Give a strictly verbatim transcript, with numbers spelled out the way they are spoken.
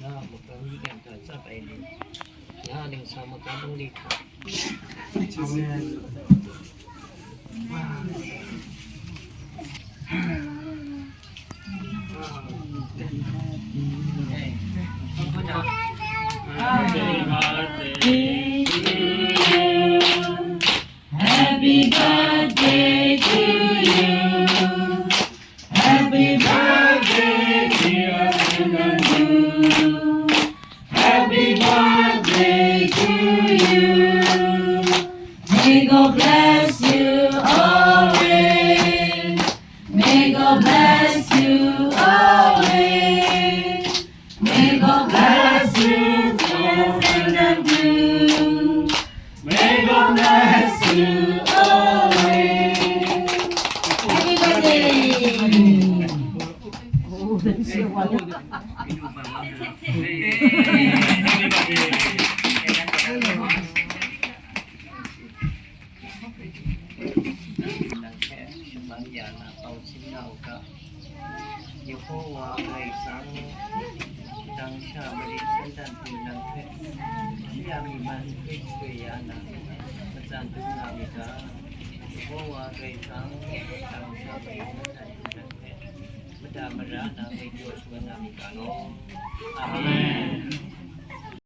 na a makam yi kata tsap ai ni, na a ningsa makam nli hta. Happy birthday to you. Happy birthday to you. Happy birthday, dear Sundar. Happy birthday to you. May God bless you always. May God bless you always. May God bless you, dear Sundar. May God bless you always. Happy birthday. Nang hpe shaman ya na pau sin na u ga. Yehowa Karai Kasang, dang sha marit sandan pru nang hpe, shi a myi man hkoi hkoi ya na, matsan dum nga myit ga. Yehowa Karai Kasang, dang sha marit sandan pru nang hpe, mada mara na grai pyaw shawan na myit ga law. Amen.